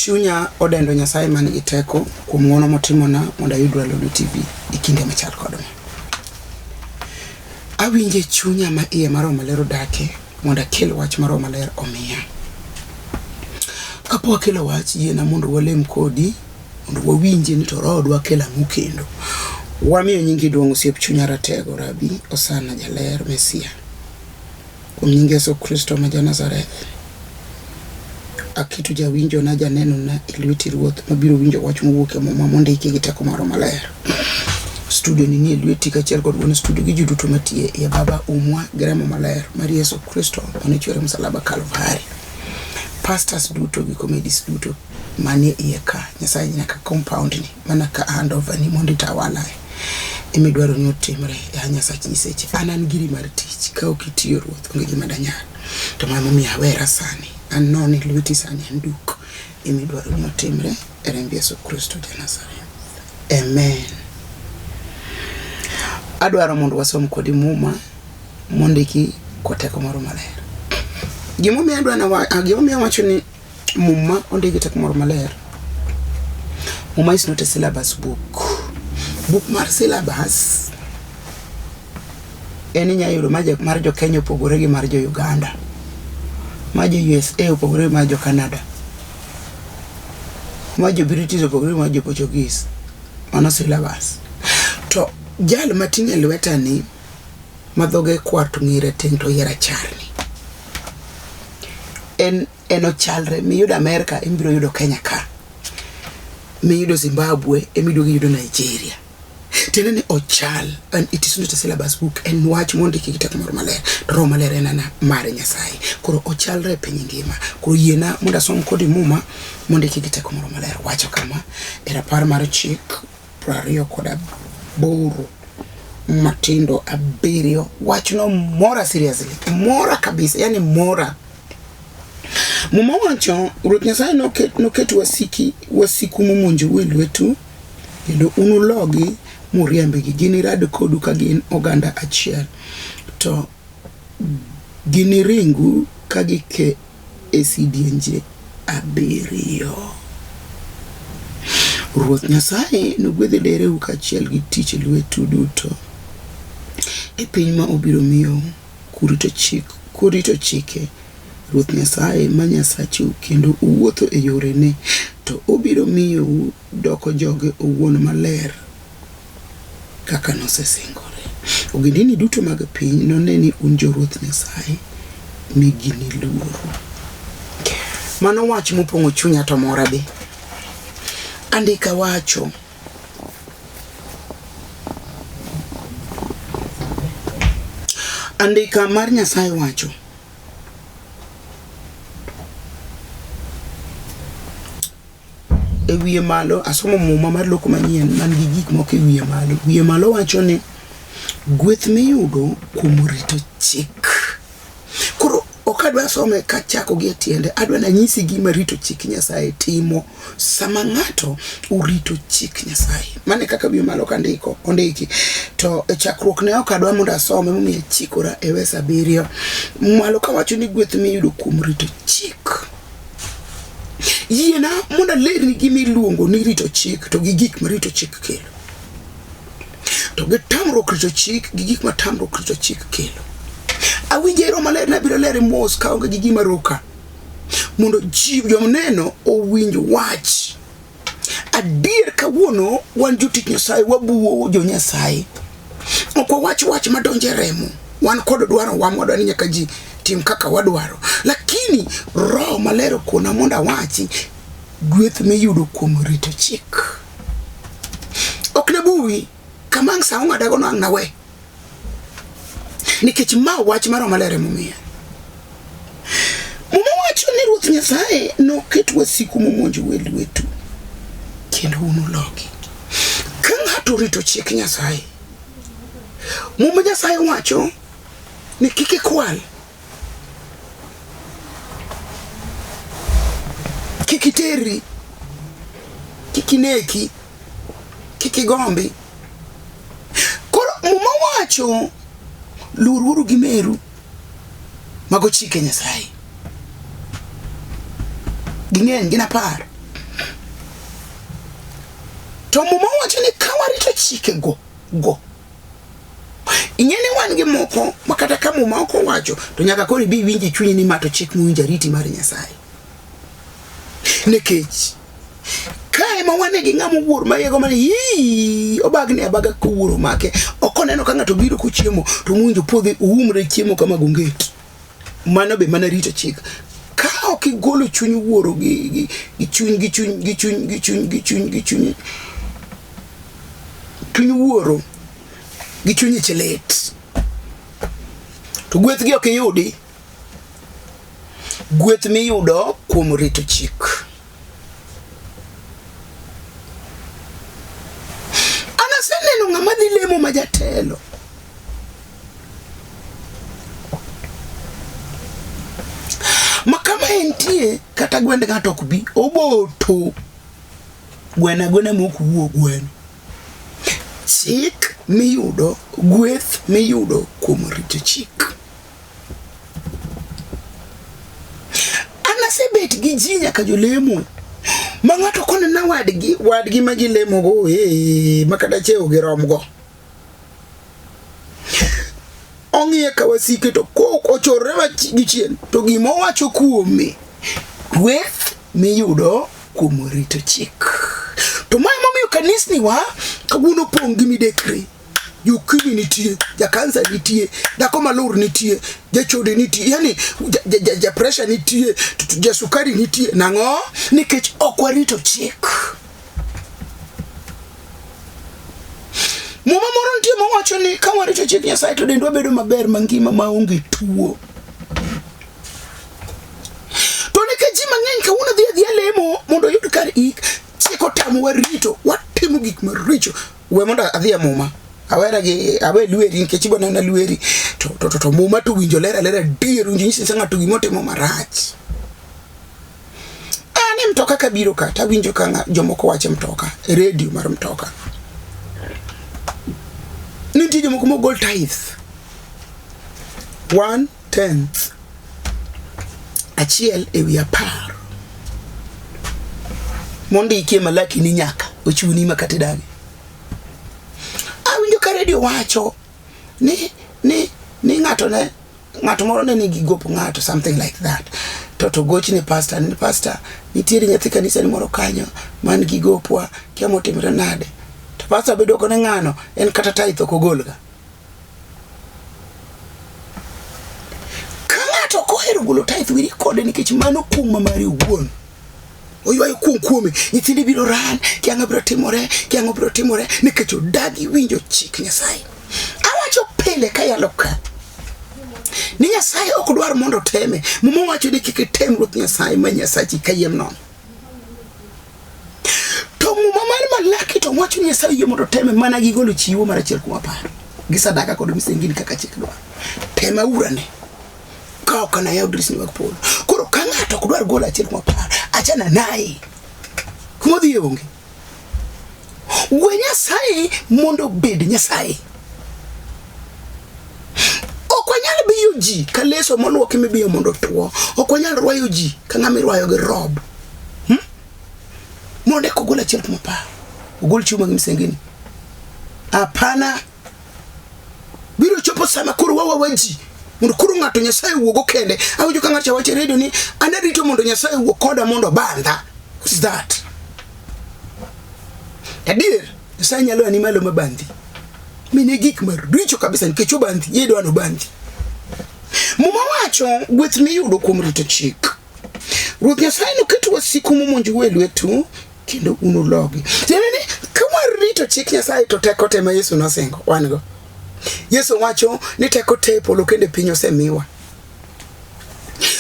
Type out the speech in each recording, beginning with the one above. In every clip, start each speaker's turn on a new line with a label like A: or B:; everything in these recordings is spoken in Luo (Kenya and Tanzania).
A: Chunya odendo Nyasaye man gi teko kuom ng'wono motimona mondo ayud Ralulu TV e kinde machal kod ma. Awinjo e chunya ma iye mar Roho Maler odake mondo akel wach ma Roho Maler omiya. Kapok akelo wach, yiena mondo walem kodi mondo wawinje ni to Roho dwa kelo ang'o kendo. Wamiyo nyingi duong' osiep chunya ratego, Rabi, Osana, Jaler, Mesia. Kuom nying Yesu Kristo ma ja-Nazareth, aketo jawinjona, janenona e lweti Ruoth, mabiro winjo wach mowuok e Muma mondiki gi teko mar Roho Maler. Studio ni nie lweti kaachiel kod wuon studio gi ji duto matiyo e iye. Baba, umwa gi remo maler mar Yesu Kristo mane chwer e msalaba Kalvari. Pastors duto gi comedies duto manie iye ka, Nyasaye nyaka compound ni mana ka handover ni mondo itawalae emidwaro ni otimre ya Nyasach nyiseche. An an giri mar tich, ka ok itiyo Ruoth onge gima danyal. To mano momiyo awera sani, an nono e lweti sani an duk emidwaro ni otimre e remb Yesu Kristo ja Nazareth. Amen. Adwaro mondo wasom kodi Muma mondiki kod teko moro maler. Gimomiyo adwa gimomiyo awacho ni Muma ondik gi teko moro maler. Muma is not a syllabus book. Buk mar syllabus en inya yudo mar jo Kenya opogore gi mar jo Uganda, mar jo USA opogore gi mar jo Canada, mar jo British opogore gi mar jo Portuguese. Mano syllabus. To jal mating'o e lweta ni ma dhoge kwar to ng'eye rateng' to iye rachar ni en en ochalre miyudo Amerka emibiro yudo Kenya ka, miyudo Zimbabwe emiduogo iyudo Nigeria. Tiende ni ochal and it is not a syllabus book, en wach mondiki gi teko moro maler to roho maler en ana mare Nyasaye. Koro ochalre e piny ngima. Koro yiena mondo asom kodi Muma mondiki gi teko moro maler. Wacho kama e rapar mar chik 28 matindo abiriyo. Wachno mora seriously, mora kabisa, yani mora. Muma wacho Ruoth Nyasaye noket, noket wasiki wasiku momonjou e lwetu kendo unulogi muriembgi. Ginirad kodu ka gin oganda achiel, to giniringu ka gike e sidienje abiriyo. Ruoth Nyasaye nogwedh dereu kaachiel gi tich lwetu duto e piny ma obiro miyou, kurito chik, kurito chike Ruoth Nyasaye ma Nyasachu kendo uwuotho e yorene, to obiro miyou doko joge owuon maler kaka nosesingore. Ogendini duto mag piny none ni un jo-Ruoth Nyasaye, mi giniluoru. Mano wach mopong'o chunya to mora be. Andika wacho Andika mar Nyasaye wacho E wiye malo asomo muma mar loko manyien man gi gik moko e wiye malo. Wiye malo wacho ni gweth miyudo kuom rito chik. Koro ok adwa some kachako gi e tiende, adwa nanyisi gima rito chik Nyasaye timo sama ng'ato orito chik Nyasaye. Mano e kaka wiye malo kandiko ondiki. To e chakruok ne ok adwa mondo asome momiyo achikora e wes abiriyo. Malo kawacho ni gweth miyudo kuom rito chik. Yiena mondo alerni gima iluongo ni rito chik to gi gik ma rito chik kelo. To gi tamruok rito chik gi gik ma tamruok rito chik kelo. Awinjo ero maler nabiro lere mos kaonge gi gima roka mondo ji joneno owinj wach. Adier kawuono wan jotich Nyasaye wabuo jo Nyasaye. Ok wawach wach madonjo e remo. Wan kod dwaro wa mwadwa ni nyaka ji tim kaka wadwaro. Lakini Roho Maler okona mondo awachi gweth miyudo kuom rito chik. Ok nabuwi kama ang' sa ong'adago no ang' nawe. Nikech ma wach mar Roho Maler emomiya. Muma wacho ni Ruoth Nyasaye noket wasiku momonjou e lwetu kendo unulogi. Ka ng'ato orito chik Nyasaye, Muma Nyasaye wacho ni kik ikwal, kik iterri, kik ineki, kik igombi. Koro Muma wacho luoruru gi meru. Mago chike Nyasaye. Ging'eny, gin apar. To Muma wacho ni ka warito chikego go, ing'e ni wan gi moko ma kata ka Muma ok owacho to nyaka koro ibi iwinj e chunyi ni ma to chik mowinjo ariti mar Nyasaye. Nikech ka ema wane gi ng'ama owuor ma yego mana ii obagni abaga kowuoro omake ok oneno ka ng'ato biro kochiemo to mowinjo puodhe oumre chiemo kama gonget. Mano be mana rito chik. Ka ok igolo chuny wuoro gi, gi, gi chuny gi chuny gi chuny gi chuny gi chuny gi chuny chuny wuoro gi chuny ich lit to gweth gi ok iyudi. Gweth miyudo kuom rito chik. An aseneno ng'ama dhi lemo ma jatelo. Ma kama entie kata gwend ng'ato ok bi, oboto. Gweno agwena mok wuo gweno. Chik miyudo, gweth miyudo kuom rito chik. An asebet gi ji nyaka jolemo ma ng'ato konena wadgi wadgi ma gilemogo ee ma kata chewo giromgo. Ong'iye ka wasike to kok ochorre gi chien to gima owacho kuome gweth miyudo kuom rito chik. To ma emomiyo kanisni wa kawuono opong' gi midekre. Jokimi nitie, jakansa nitie, dhako malur nitie, jachode nitie, yani ja, ja, ja pressure nitie, jasukari nitie. Nang'o? Nikech ok warito chik. Muma moro nitie mawacho ni ka warito chik Nyasaye to dendwa bedo maber mangima maonge tuo. To nikech ji mang'eny kawuono dhi adhiya lemo mondo oyud kar ik, chik otamowa rito, watimo gik maricho. We mondo adhi e muma. Awera gi awe lweri nikech ibo nena lweri to to to, to muma to winjo ler alera adier winjo nyisi ng'ato gima otimo marach. An e mtoka kabiro ka tawinjo ka jomoko wacho e mtoka, e redio mar mtoka. Nitie jomoko mogol tithe. One tenth. Achiel ewi apar. Mondikie Malaki ni nyaka ochuni ma kata idagi. Awinjo ka redio wacho ni ni ni ng'ato ne ng'ato moro ne nigi gop ng'ato something like that to to gochne pastor ni pastor nitiere nyathi kanisa ni moro kanyo man gi gopwa kia motimre nade to pastor be dwoko ne ng'ano en kata tithe ok ogolga ka ng'ato ok ohero golo tithe weri kode nikech mano kum ma mari owuon oywayo kuong kuome nyithinde biro ran kia ang'o biro timore kia ang'o biro timore nikech odagi winjo chik Nyasaye awacho pile kayalo ka ni Nyasaye ok dwar mondo oteme Muma wacho ni kik item Ruoth Nyasaye ma Nyasachi kayiem nono to Muma mar Malaki to wacho ni Nyasaye yie mondo oteme mana gi golo chiwo mar achiel kuom apar gi sadaka kod misengini kaka chik dwaro tema urane ka ok anayaw dirisni mag polo. Koro ka ng'ato ok dwar golo achiel kuom apar, achana naye. Kuma odhiye onge. We Nyasaye mondo obed Nyasaye. Ok wanyal biyo ji ka leso moluoki mibiyo mondo otuo. Ok wanyal rwayo ji ka ng'ama irwayo gi rob. Hmm? Mondo eka ogol achiel kuom apar. Ogol chiwo mag misengini. Hapana. Biro chopo sama koro wawawa ji mondo koro ng'ato Nyasaye wuogo kende. Awinjo ka ng'ato wacho e redio ni an arito mondo Nyasaye wuo koda mondo obandha. Who's that? Adier, Nyasaye nyalo ani malo mabandhi. Mine gik maricho kabisa nikech obandhi, yie dwa nobandhi. Muma wacho gweth miyudo kuom rito chik. Ruoth Nyasaye noket wasiku momonjou e lwetu kendo unulogi. Tiende ni ka warito chik Nyasaye to teko te ma Yesu nosingo wan go. Yesu wacho ni teko te e polo kendo e piny osemiwa.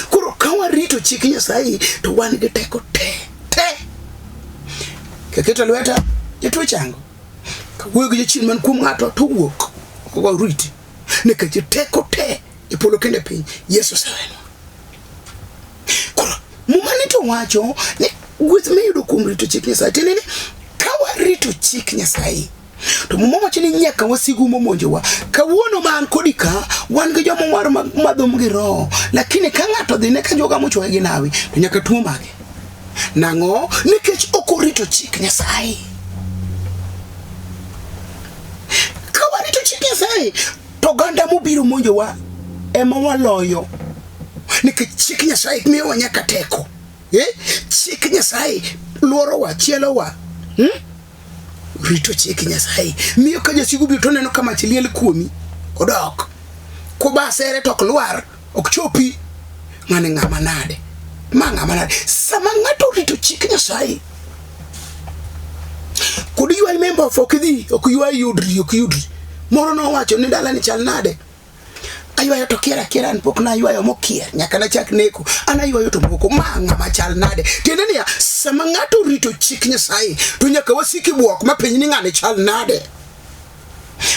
A: Koro ka warito chik Nyasaye to wan gi teko te te. Kaketo lweta jatuo chango. Kawuoyo gi jachien man kuom ng'ato to wuok. Ok wariti. Nikech teko te e polo kendo e piny Yesu osewenwa. Koro Muma ni to wacho ni gweth miyudo kuom rito chik Nyasaye tiende ni ka warito chik Nyasaye to Muma wacho ni nyaka wasigu momonjowa. Kawuono ma an kodi ka wan gi joma war madhum gi roho, lakini ka ng'ato dhi ne ka joga mochwoye gi nawi to nyaka tuo make. Nang'o? Nikech ok orito chik Nyasaye. chik Nyasaye to oganda mobiro monjowa ema waloyo nikech chik Nyasaye miyowa nyaka teko. Eh? Chik Nyasaye luorowa, chielowa. Hmm? Rito chik Nyasaye miyo ka jasigu biro to oneno ka mach liel kuomi, odok. Kuba asere to ok lwar, ok chopi. Mane ng'ama nade? Ma ng'ama nade? Sama ng'ato orito chik Nyasaye, kod ywayi member of ok idhi, ok ywayi yudri, ok yudri. Moro nowacho ni dalani chal nade? Aywayo to kier akiera an pok naywayo mokier nyaka nachak neko. An aywayo to moko ma ng'ama chal nade? Tiende niya, sama ng'ato orito chik Nyasaye to nyaka wasiki bwok ma penj ni ng'ani chal nade.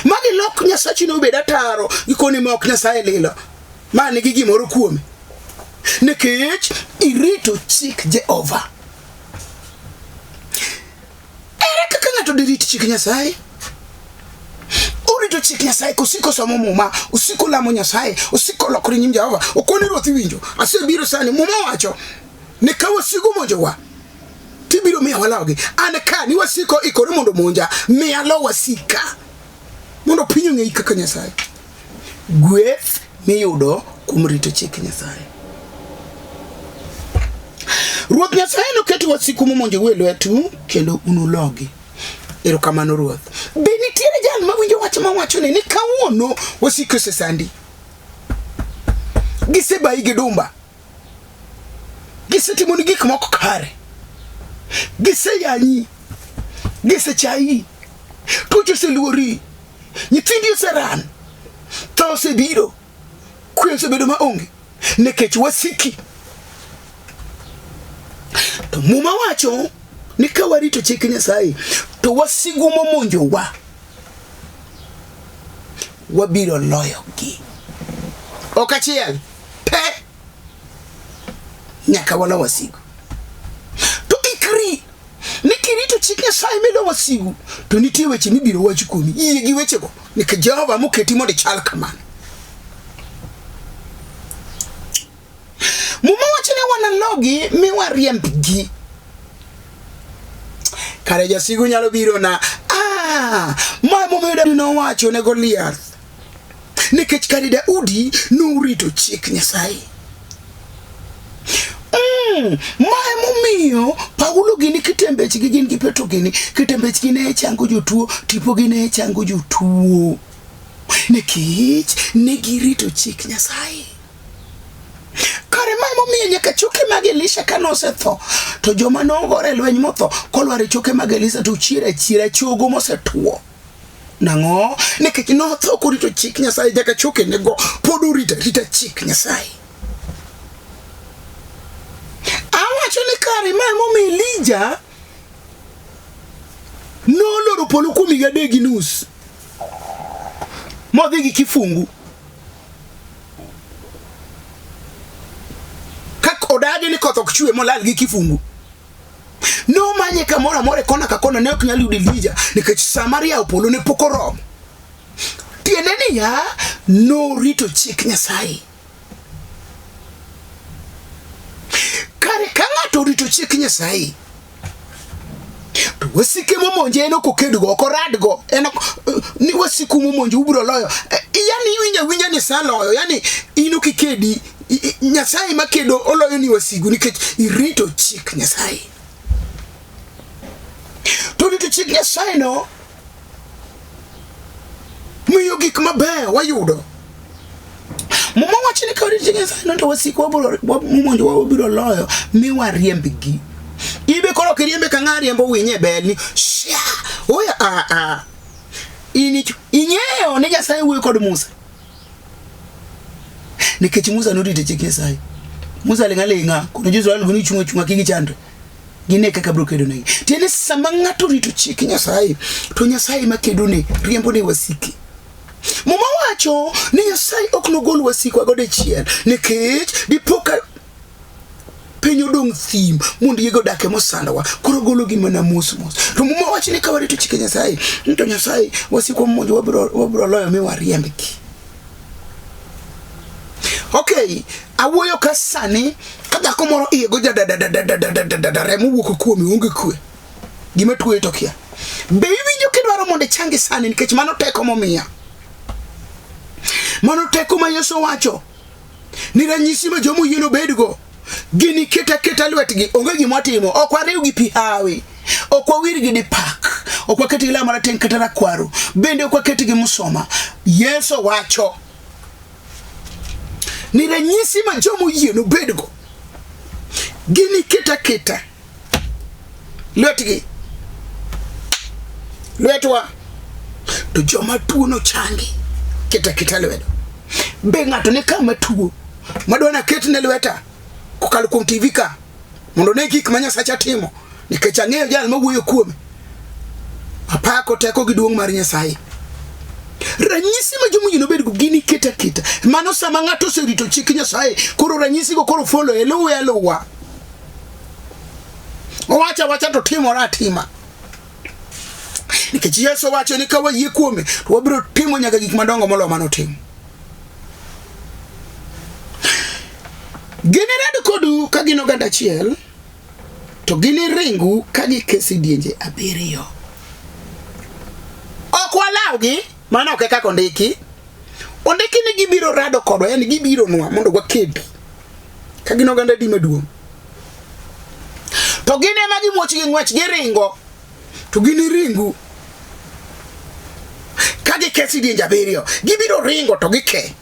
A: Ma gilok Nyasachi no obed ataro gikoni ma ok Nyasaye lilo. Ma nigi gimoro kuome. Nikech irito chik Jehova. Ere kaka ng'ato dirit chik Nyasaye? Orito chik Nyasaye kosiko somo Muma, osiko lamo Nyasaye, osiko lokore nyim Jehova. Okoni Ruoth iwinjo, asebiro sani. Muma wacho ni ka wasigu monjowa, tibiro miyo walogi. An ka ni wasiko ikore mondo monja, miya lo wasika mondo piny ong'eyi kaka Nyasaye. Gweth miyudo kuom rito chik Nyasaye. Ruoth Nyasaye noketo wasiku momonjou e lwetu kendo unulogi. Erokamano Ruoth. Be nitiere jal mawinjo wach mawachoni ni kawuono wasiki osesandi? Gisebayi gi dumba. Gisetimoni gik moko kare. Giseyanyi. Gisechayi. Tuoche oseluori. Nyithindi oseran. Tho osebiro. Kwe osebedo maonge. Nikech wasiki. To Muma wacho ni ka warito chik Nyasaye to wasigu momonjowa wabiro loyogi. Ok achiel pe nyaka walo wasigu. To ikri ni kirito chik Nyasaye milo wasigu to nitie weche mibiro wach kuomi. Yie gi wechego nikech Jehova moketi mondo ichal kamano. Muma wacho ni wanalogi mi wariembgi. Kare jasigu nyalo biro na ah, ma emomiyo Daudi nowacho ne Goliath nikech kare Daudi norito chik Nyasaye. Ma emomiyo Paulo gini kitembechgi gin gi Petro gini kitembechgi ne chango jotuo, tipogi ne chango jotuo nikech ne girito chik Nyasaye. Kare ma emomiyo nyaka choke mag Elisha ka nosetho to joma nogore e lweny motho kolwar e choke mag Elisha to chier achiera chogo mosetwo. Nang'o? Nikech notho korito chik Nyasaye nyaka choke nego pod orito arita chik Nyasaye. Awacho ni kare ma emomiyo Elija noloro polo kuom higa 3.5 modhi gi kifungu kak odagi ni koth ok chwe molal gi kifungu nomanye kamoro amora e kona ka kona ne ok nyal yudo Elija nikech Samaria polo ne pok oromo. Tiende niya, norito chik Nyasaye. Kare ka ng'ato orito chik Nyasaye, to wasike momonje en ok okedgo, ok oradgo, en ok ni wasiku momonje ubiro loyo. Yani iwinjo awinja ni saloyo, yani in ok ikedi, Nyasaye makedo oloyo ni wasigu nikech irito chik Nyasaye. To rito chik Nyasaye no miyo gik mabeyo wayudo. Muma wacho ni ka warito chik Nyasaye no to wasikwa momonjowa wabiro loyo mi wariembgi. Ibe koro ok iriembe ka ng'a riembo winy e bel ni sha oya a a in ing'eyo ni Nyasaye wuoyo kod Musa nikech Musa norito chik Nyasaye. Musa ling' aling'a kono Jo-Israel go ni chung' achung'a kik gichandre. Gine kaka biro kedo negi. Tiende sama ng'ato rito chik Nyasaye to Nyasaye ma kedone riembo ne wasike. Muma wacho ni Nyasaye ok nogol wasikwa go dichiel nikech dipo ka piny odong' thim mondo yiego odak ema osandowa koro gologi mana mos mos. To Muma wacho ni ka warito chike Nyasaye to Nyasaye wasikwa momonjo wabiro loyo mi wariembgi. Okay, awuoyo ka sani ka dhako moro iye go jadadadadadadada remo wuok kuome onge kwe. Gima tuoye to kia. Be iwinjo kidwaro mondo ichangi sani nikech mano teko momiya? Mano teko ma Yesu owacho ni ranyisi ma joma oyie nobedgo. Giniket aketa lwetgi, onge gima watimo, ok wariw gi pi hawi, ok wawir gi dipak, ok waket gi law marateng' kata rakwaro, bende ok waket gi musoma. Yesu wacho ni ranyisi ma joma oyie nobedgo, giniket aketa lwetgi, lwetwa, to joma tuo nochangi. Keta aketa lwedo. Be ng'ato ni kama tuo madwa naket ne lweta kokalo kuom TV ka mondo ne gik ma Nyasacha timo nikech ang'eyo jal mawuoyo kuome. Apako teko gi duong' mar Nyasaye. Ranyisi ma jomoyie nobedgo gin ket aketa. Mano sama ng'ato oserito chik Nyasaye, koro ranyisigo koro follow e luwe aluwa. Owacho awacha to timore atima. Nikech Yesu wacho ni ka wayie kuome to wabiro timo nyaka gik madongo moloyo mane otimo. Ginirad kodu ka gin oganda achiel, to giniringu ka gike sidienje abiriyo. Ok walawgi, mano ok e kaka ondiki. Ondiki ni gibiro rado kodwa, yani gibironwa mondo wakedi. Ka gin oganda adi maduong'? To gin ema gimuoch gi ng'wech giringo, to giniringu ka gike sidienje abiriyo. Gibiro ringo to gike.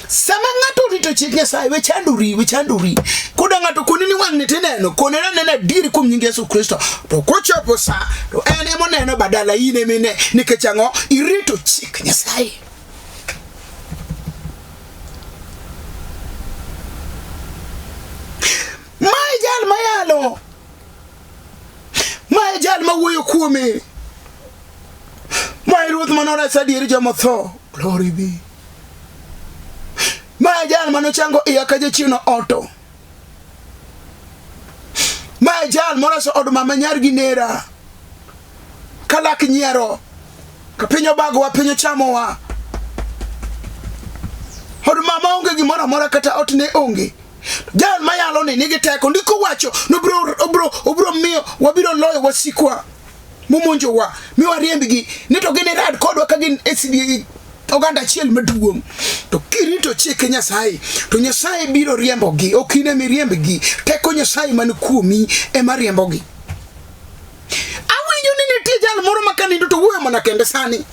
A: Sama ng'ato orito chik Nyasaye, we chandori, we chandori. Koda ng'ato koni ni wang'ni tineno, kone anena adieri kuom nying Yesu Kristo. To kochopo sa, to en ema oneno badala in ema ine. Nikech ang'o? Irito chik Nyasaye. Mae jal mayalo. Mae jal mawuoyo kuome. Mae ruoth manoresa adier jomotho. Glory be. Mae jal manochango iya ka jachien oto. Mae jal moreso od mama nyar gi nera. Kalak nyiero. Ka piny obagowa, piny ochamowa. Od mama onge gimoro amora kata ot ne onge. Jal mayalo ni nigi teko. Ndiko wacho ni obiro, obiro, obiro miyo wabiro loyo wasikwa momonjowa mi wariembgi ni to ginirad kodwa ka gin e oganda achiel maduong'. To kirito chike Nyasaye to Nyasaye biro riembogi, ok in ema iriembgi. Teko Nyasaye man kuomi ema riembogi. Awinjo ni nitie jal moro ma kanindo to wuoyo mana kende sani.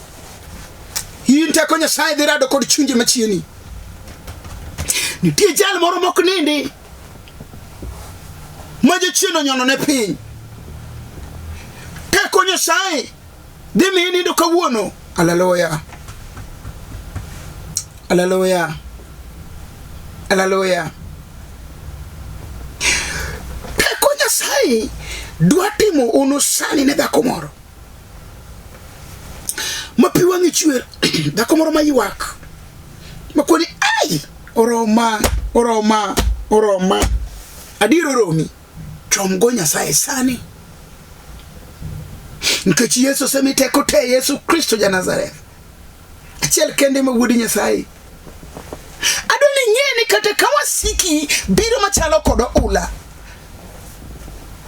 A: In teko Nyasaye dhi rado kod chunje machieni. Nitie jal moro mok nindi ma jachien onyono ne piny. Teko Nyasaye dhi miyi nindo kawuono. Haleluya. Haleluya. Haleluya. Teko Nyasaye dwa timo ono sani ne dhako moro. Ma pi wang'e chwer, dhako moro ma ywak. Ma koni ai oroma, oroma, oroma. Adier oromi. Chom go Nyasaye sani. Nikech Yesu osemi teko te, Yesu Kristo ja Nazareth. Achiel kende ma wuod Nyasaye. Adwa ni ing'e ni kata ka wasiki biro machalo kod oula,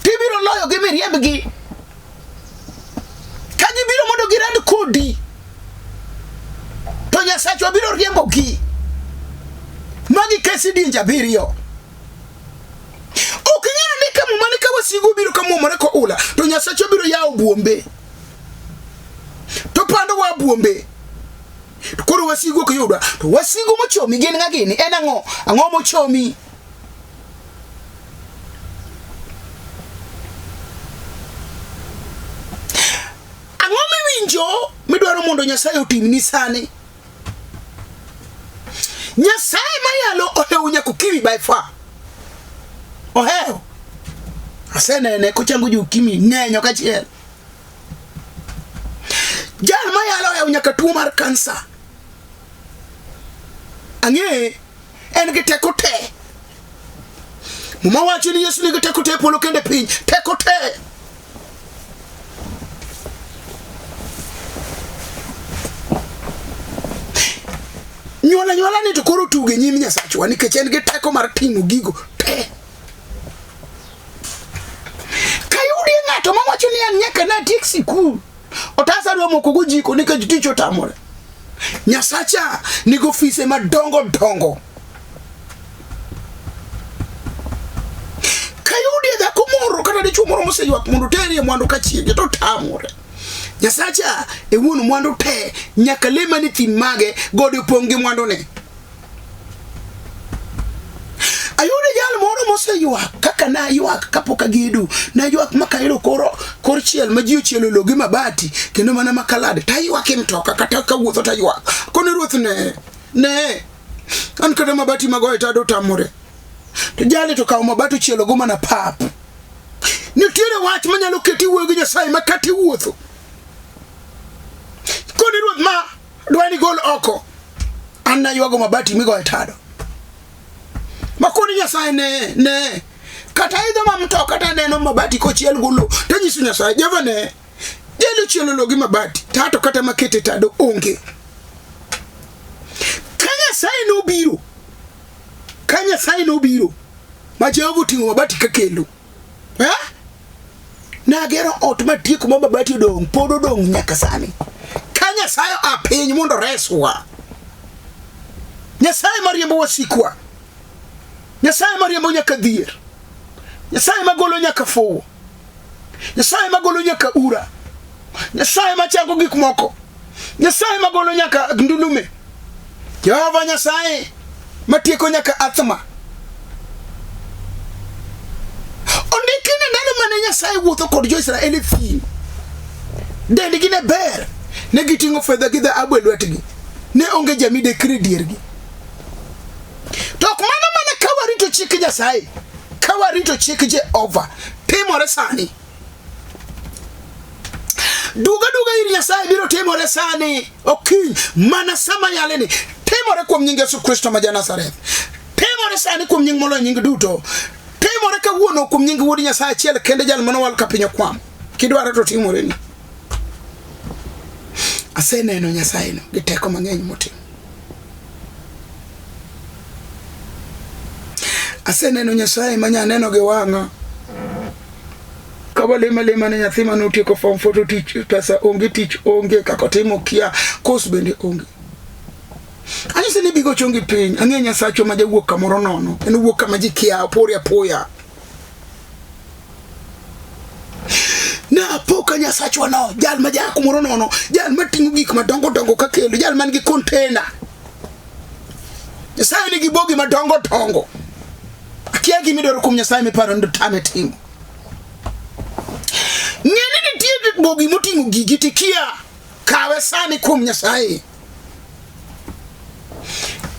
A: tibiro loyo gi miriembgi. Ka gibiro mondo girad kodi, to Nyasachwa biro riembogi. Magi ke sidienje abiriyo. Ok ing'eyo ni ka muma ni ka wasigu biro ka muomore ko ula, to Nyasachwa biro yawo buombe. To pandowa buombe. To koro wasigu ok yudwa. To wasigu mochomi gin ng'a gini? En ang'o? Ang'o mochomi? Ang'o miwinjo midwaro mondo Nyasaye otimni sani? Nyasaye mayalo ohewo nyaka ukimi by far. Ohewo. Asenene kochango jo ukimi ng'eny ok achiel. Jal mayalo ohewo nyaka tuo mar kansa. Ang'eye en gi teko te. Muma wacho ni Yesu nigi teko te e polo kendo e piny. Teko te. Nyuol anyuola ni to koro tuge nyim Nyasachwa nikech en gi teko mar timo gigo te. Kayudie ng'ato mawacho ni an nyaka natiek sikul, otas adwa moko go jiko nikech tich otamore. Nyasacha nigi ofise madongo dongo. Kayudie dhako moro kata dichuo moro moseywak mondo oterie mwandu ka chiege to tamore. Nyasacha e wuon mwandu te nyaka le mane thim mage gode opong' gi mwandune. Ayudo jal moro moseywak kaka naywak kapok agedo, naywak ma kayudo koro kor chiel ma ji ochielo lowo gi mabati kendo mana makalade taywak e mtoka kata kawuotho taywak. Koni ruoth ne ne an kata mabati magoyo tado otamore. To jali to kawo mabati ochielo go mana pap. Nitiere wach manyalo keti wuoyo gi Nyasaye ma kata iwuotho. Koni ruoth ma dwa ni gol oko. An naywago mabati migoyo e tado. Makoni Nyasaye ne ne kata idho ma mtoka to aneno mabati kochiel go lowo to anyiso Nyasaye Jehova ne jali ochielo lowo gi mabati to ato kata makete tado onge. Ka Nyasaye nobiro ka Nyasaye nobiro ma Jehova oting'o mabati kakelo eh? Nagero ot matieko ma mabati odong' pod odong' nyaka sani. Ka Nyasaye oa piny mondo oreswa. Nyasaye mariembo wasikwa. Nyasaye mariembo nyaka dhier. Nyasaye magolo nyaka fuwo. Nyasaye magolo nyaka ura. Nyasaye machango gik moko. Nyasaye magolo nyaka ndulume. Jehova Nyasaye matieko nyaka athma. Ondiki ni ndalo mane Nyasaye wuotho kod jo-Israel e thim, dendgi ne ber, ne giting'o fedha gi dhahabu e lwetgi, ne onge jamidekre e diergi. To ok mano mana ka warito chik Nyasaye, ka warito chik Jehova, timore sani. Duoga duoga ir Nyasaye biro timore sani okiny mana sama yaleni timore kuom nying Yesu Kristo ma ja-Nazareth. Timore sani kuom nying moloyo nying duto. Timore kawuono kuom nying Wuod Nyasaye achiel kende jal manowal ka piny okwamo. Kidwaro to timoreni. Aseneno Nyasayeno gi teko mang'eny motimo. Aseneno Nyasaye ma nyaneno gi wang'a. Ka walemo alema ne nyathi mane otieko form 4 to tich pesa onge tich onge kaka otimo kia kos bende onge. Anyise ni bigo chongi piny ang'e Nyasachwa ma jawuok kamoro nono en owuok kama ji kia opore apoya. Napo ka Nyasachwa no jal ma ja kumoro nono jal mating'o gik madongo dongo kakelo jal man gi container. Nyasaye nigi bogi madongo dongo. Akia gima idwaro kuom Nyasaye miparo ni tame timo. Ng'e ni nitie bogi moting'o gigi tikia. Kawe sani kuom Nyasaye.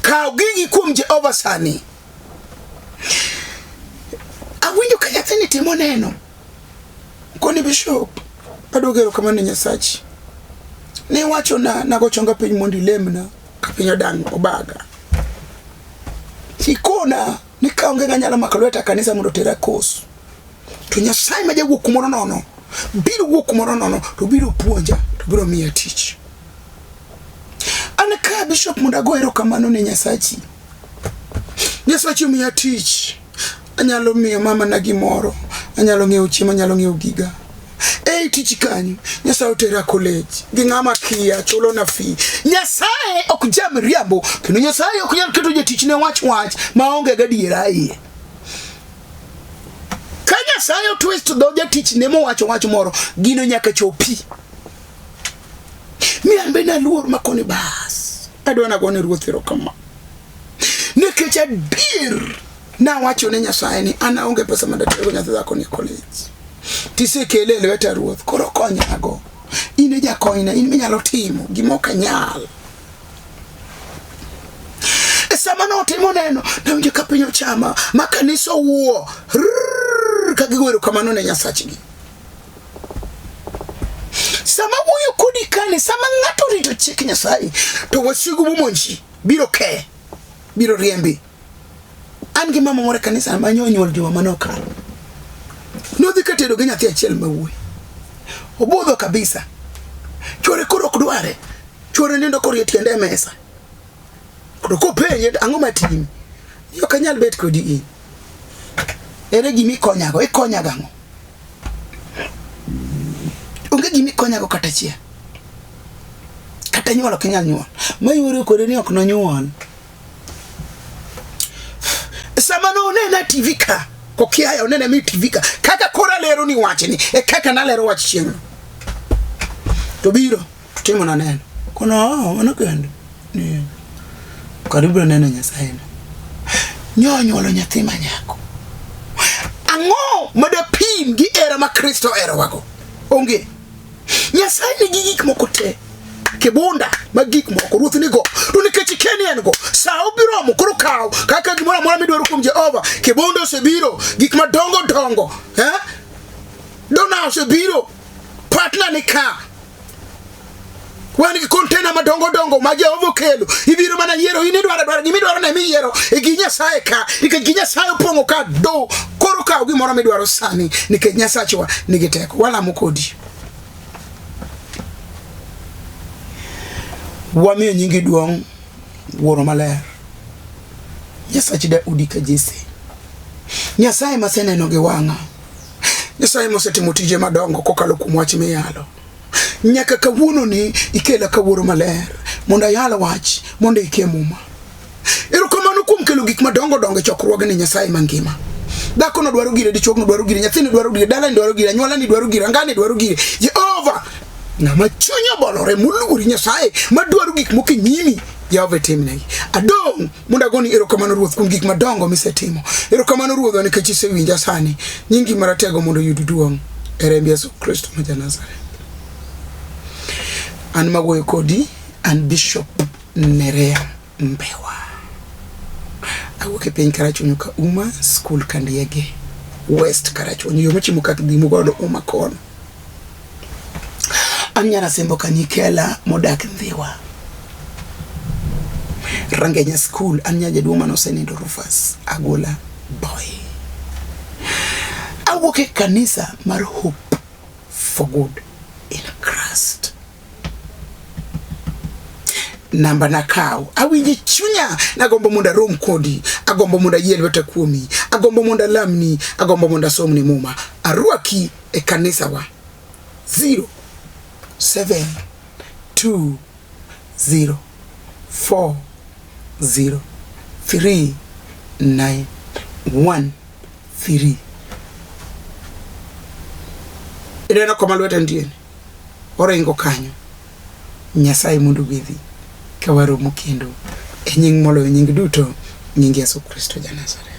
A: Kaw gigi kuom Jehova sani. Awinjo ka nyathini timo neno. Koni bishop, aduogo erokamano ne Nyasachi. Ne iwachona nago chonga piny mondo ilemna ka piny odang' obaga. Ikona ni kaonge ng'a nyalo mako lweta kanisa mondo otera kos. To Nyasaye ma jawuok kumoro nono biro wuok kumoro nono to biro puonja to biro miya tich. An ka bishop mondo ago erokamano ne Nyasachi. Nyasachi omiya tich. Anyalo miyo mama na gimoro, anyalo ng'iewo chiemo, anyalo ng'iewo giga. Ei tich kanyo, Nyasaye otera college gi ng'ama kia chulo na fee. Nyasaye ok jam riambo kendo Nyasaye ok nyal keto jatichne wach wach maonge gadiera iye. Ka Nyasaye otwist dho jatichne mowacho wach moro, gino nyaka chopi. Mi an be naluor makoni bas, adwa nagone ruoth erokamano. Nikech adier nawacho ne Nyasaye ni an aonge pesa ma datergo nyathi dhako ni e college. Tisekele e lweta ruoth, koro konyago. In e jakonyna, in minyalo timo gima ok anyal. E sama notimo neno, nawinjo ka piny ochama, ma kanisa owuo, rrrr, ka gigo erokamano ne Nyasachgi. Sama wuoyo kodi kani, sama ng'ato rito chik Nyasaye, to wasigu momonji biro ke, biro riembi. An gi mama moro e kanisa ma nyo nyuol juma mane okalo. Nodhi ka tedo gi nyathi achiel ma wuoyi. Obudho kabisa. Chuore koro ok dware. Chuore nindo korie tiende e mesa. Koro kopenje ang'o matimi? Ok anyal bet kodi in. Ere gima ikonyago? Ikonya gang'o? Onge gima ikonyago kata achiel. Kata nyuol ok inyal nyuol. Ma yuori kode ni ok nonyuol. Sama nonena TV ka, kokiaya onene mi TV ka, kaka koro alero ni wachni, e kaka nalero wach chieng'no. To biro, to timo na neno. Kono, oh, mano kendo. Ni, kar ibiro neno Nyasaye no. Nyonyuolo nyathi ma nyako. Ang'o ma dapim gi hera ma Kristo oherowago? Onge. Nyasaye nigi gik moko te. Kibunda mag gik moko ruoth nigo. To nikech ikia ni en go, sa obiromo koro kaw kaka gimoro amora midwaro kuom Jehova. Kibunda osebiro, gik madongo dongo, eh? Dona osebiro, partner ni ka. Wan gi container madongo dongo ma Jehova okelo. Ibiro mana yiero, in idwaro adwara gima idwaro ne miyiero e gi Nyasaye ka. Nikech gi Nyasaye opong'o ka do. Koro kaw gimoro midwaro sani nikech Nyasachwa nigi teko. Walamo kodi. Wamiyo nyingi duong' Wuoro maler. Nyasach Daudi ka Jesse. Nyasaye maseneno gi wang'a. Nyasaye mosetimo tije madongo kokalo kuom wach miyalo. Nyaka kawuono ni ikela kawuoro maler mondo ayal wach mondo ikie muma. Erokamano kuom kelo gik madongo dongo e chokruogni Nyasaye mangima. Dhakono dwaro gire, dichuogno dwaro gire, nyathini dwaro gire, dalani dwaro gire, anyuolani dwaro gire, angani dwaro gire. Jehova, ng'ama chunye obolore moluori Nyasaye madwaro gik moko e nyimi, Jehova itimnegi. Adong' mondo agoni erokamano Ruoth kuom gik madongo misetimo. Erokamano Ruodhwa nikech isewinja sani. Nyingi maratego mondo oyud duong' e remb Yesu Kristo ma ja-Nazareth. An mawuoyo kodi, an Bishop Nerea Mbewa. Awuok e piny Karachuonyo ka Uma, skul Kandiege, West Karachuonyo, yo mochimo kak dhimo godo Uma kono. An nyar Asembo Kanyikela modak Ndhiwa. Rangenya skul, an nya jaduong' mane osenindo Rufus Agola Boy. Awuok e kanisa mar Hope for Good in Christ. Namba nakaw, awinjo chunya nagombo mondo arom kodi, agombo mondo ayie lweta kuomi, agombo mondo alamni, agombo mondo asomni muma. Arwaki e kanisa wa 0 7 2 0 4 0 3 9 1 3. Ineno koma lweta nitie? Oringo kanyo. Nyasaye mondo ogwedhi ka waromo kendo e nying moloyo nying duto, nying Yesu Kristo ja Nazareth.